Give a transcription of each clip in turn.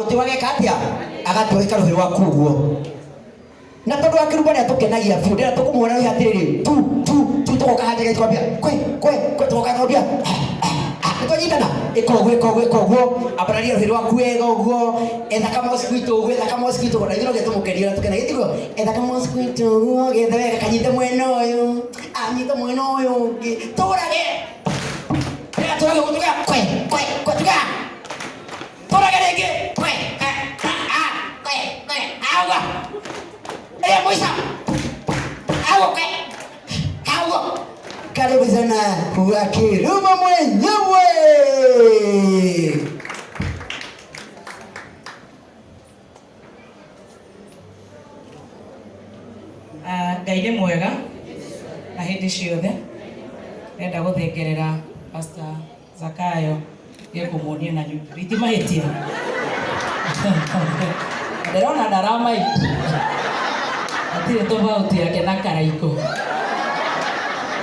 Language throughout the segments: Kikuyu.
Mũtĩ wageka atĩa? Agatwĩka rũhĩ rwaku ũguo. Na tondũ wa kĩrumba nĩ atũkenagia biũ, ndĩra tũkũmuona rũhĩ atĩrĩrĩ, tu tu tu, tũgoka haha njega twambia kwe kwe kwe, tũgoka twambia nĩtwanyitana, ĩka ũguo, ĩka ũguo, ĩka ũguo, ambararia rũhĩ rwaku wega ũguo, etha ka mosquito ũguo, etha ka mosquito ũguo, na ithuĩ no nginya tũmũkenie ũrĩa tũkenagia, tiguo? Etha ka mosquito ũguo, gethe wega, kanyite mwena ũyũ, anyite mwena ũyũ ũngĩ, tũrage Tũrage, tũrage ũguo, tũrage, kwe kwe kwe, tũrage tũrage rĩngĩ, kwe kwe a kwe kwe a ũguo, ĩrĩa mũico a ũguo, kwe a ũguo. Karibu sana Wakiruma mwenyewe. Ah, Ngai nĩ mwega na hĩndĩ ciothe. Ndĩrenda gũthengerera Pastor Zakayo nge kũmuonia na nyundo. Itimahĩtia. Ndĩrona ndaramaiti. Hatirĩ tofauti yake na Karaikũ.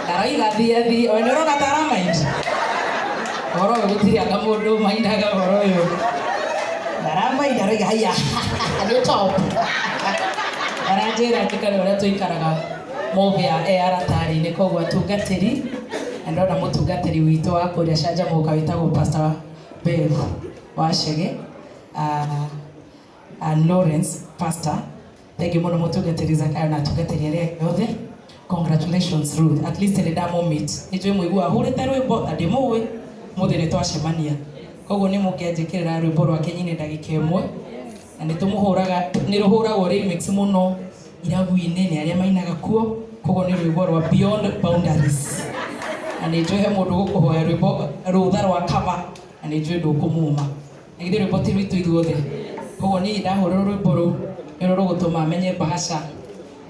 Ndaroiga thiĩ athiĩ. We nĩ ũrona ta aramaiti? Ũhoro ũyũ gũtirĩ anga mũndũ maindaga ũhoro ũyũ. Ndaramainda aroiga haiya nĩ top. Aranjĩra njikare ũrĩa tũikaraga Mũhĩa e aratarĩ-inĩ koguo atungatĩri na ndona mũtungatĩri witũ wa kũrĩa Canjamũka wĩtagwo Pastor Bev Wachege and Lawrence Pastor. Thank you mũno mũtungatĩri Zakayo na atungatĩri arĩa angĩ othe. Congratulations Ruth. At least nĩ ndamũ-meet. Nĩ njũĩ mũiguaga hũrĩte rwĩmbo na ndĩmũĩ, ũmũthĩ nĩ twacemania. Koguo nĩ mũngĩanjĩkĩrĩra rwĩmbo rwake nyine ndagĩka ĩmwe. Na nĩ tũmũhũraga, nĩ rũhũragwo remix mũno irabu-inĩ nĩ arĩa mainaga kuo. Koguo nĩ rwĩmbo rwa Beyond Boundaries. Na nĩ njũĩ he mũndũ ũgũkũhoya rwĩmbo rũtha rwa cover na nĩ njũĩ ndũkũmuma. Na githĩ rwĩmbo ti rwitũ ithuothe? Koguo niĩ ndahũrĩrwo rwĩmbo rũu nĩruo rũgũtũma menye mbahaca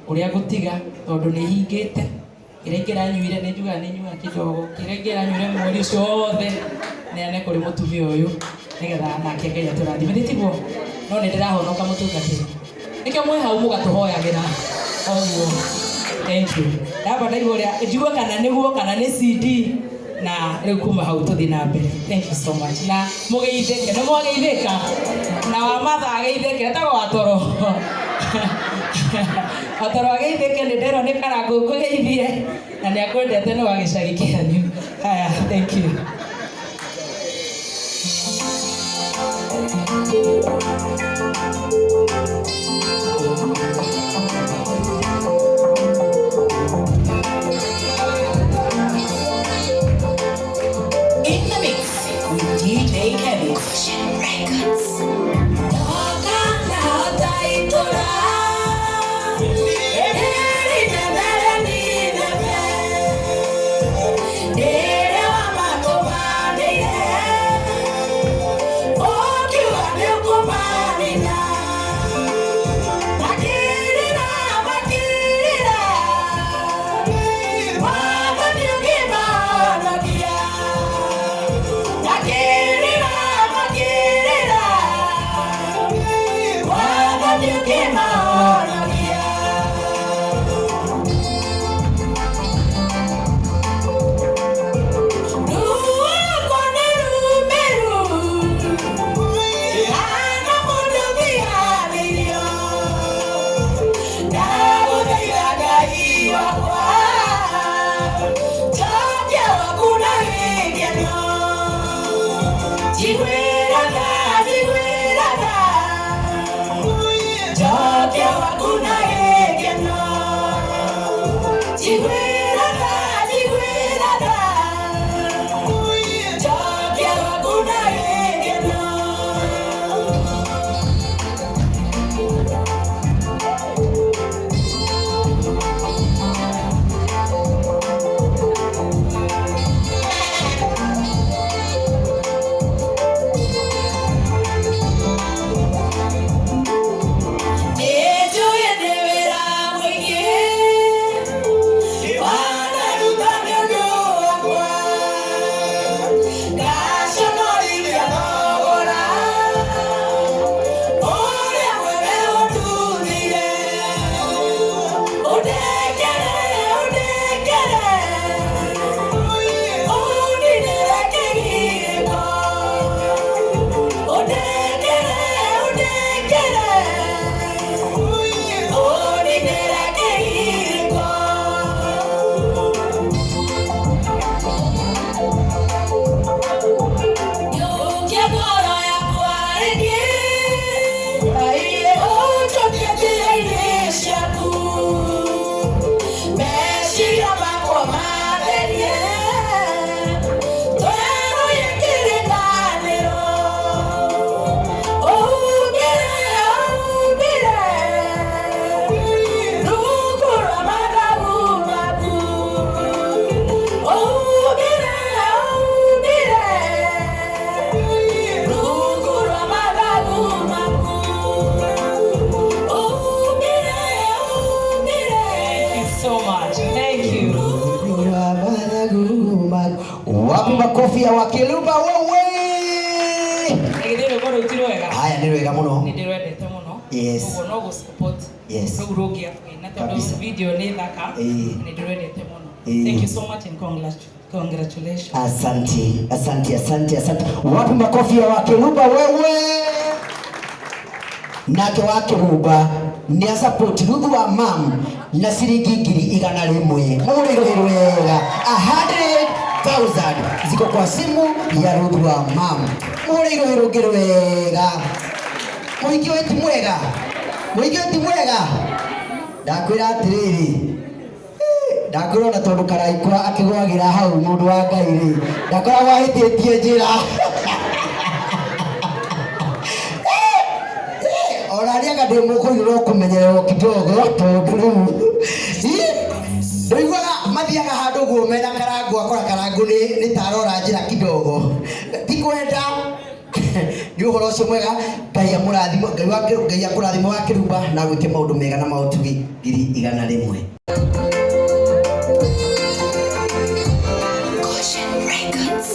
ũrĩa ngũtiga tondũ nĩ hingĩte. Kĩrĩa ingĩranyuire nĩ njugaga nĩ nyuaga kidogo. Kĩrĩa ingĩranyuire mweri ũcio wothe neane kũrĩ mũtumia ũyũ nĩgetha nake Ngai atũrathime. Nĩ tiguo? No nĩ ndĩrahonoka mũtungatĩri. Nĩkĩo mwĩ hau mũgatũhoyagĩra oguo. Thank you. Ndamba ndaigua ũrĩa njigue kana nĩguo kana nĩ CD na rĩu kuma hau tũthiĩ na mbere. Thank you so much. Na mũgeithĩke, nĩ mwageithĩka? Na wa Martha ageithĩke, etagwo Watoro. Watoro ageithĩke, nĩ nderwo nĩ Karangũ ngũgeithie na nĩ akwendete nĩ wa gĩcagi kĩanyu. Haya, thank you. In the mix with DJ Kevin. Records. Wega muno. Nĩ ndĩrwendete mũno. Yes. Ũguo no gũ support. Yes. Rũu rũngĩ akũina tondũ Kabisa. video nĩ thaka. Ĩĩ. Nĩ ndĩrwendete mũno. Ĩĩ. Thank you so much and congratulations. Asante, asante, asante, asante. Wapi makofi ya Wakiruba wewe? Nake Wakiruba ni support Ruthu wa mam na ciringi 100,000. Mũgũrĩrwo wega. 100,000 ziko kwa simu ya Ruthu wa mam. Mũgũrĩrwo rũngĩ wega. Mũingĩ ũyũ ti mwega. Mũingĩ ũyũ ti mwega. Ndakwĩra atĩrĩrĩ, ndakwĩra ona tondũ Karaikwa akĩgwagĩra hau mũndũ wa Ngai rĩ, ndakoragwo ahĩtĩtie njĩra. Ona niĩ anga ndĩ mũkũyũ no kũmenyererwo kidogo tondũ rĩu ndũiguaga mathiaga handũ ũguo mena Karangũ, akora Karangũ nĩ ta arora njĩra kidogo, ti kwenda. Nĩ ũhoro ũcio mwega. Ngai amũrathime, Ngai akũrathime wa Kĩrumba na agwĩke maũndũ mega na maũtugi 100,000. Caution Records.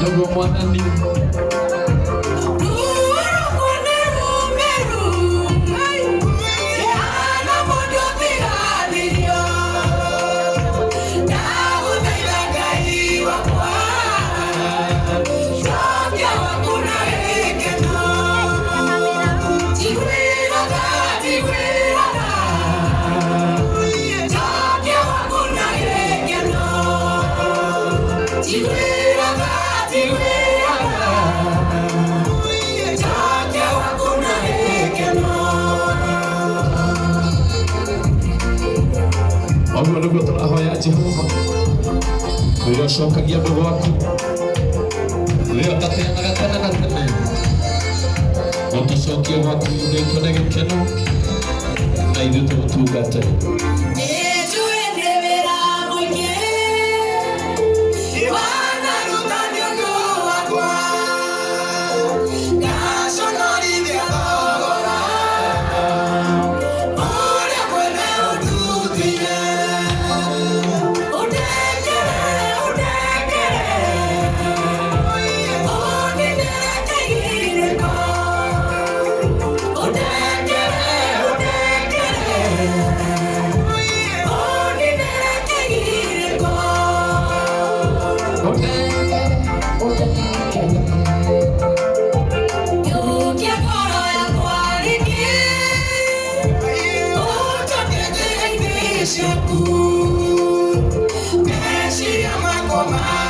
Ndugu mwanani Ũguo nĩguo tũrahoya Jehova rĩrĩa ũcokagia andũ gwaku, rĩrĩa ũtateanaga tene na tene, ũtũcokie gwaku yunĩtwo nĩ gĩkeno na ithuĩ tũgũtungate. Meciria makwa.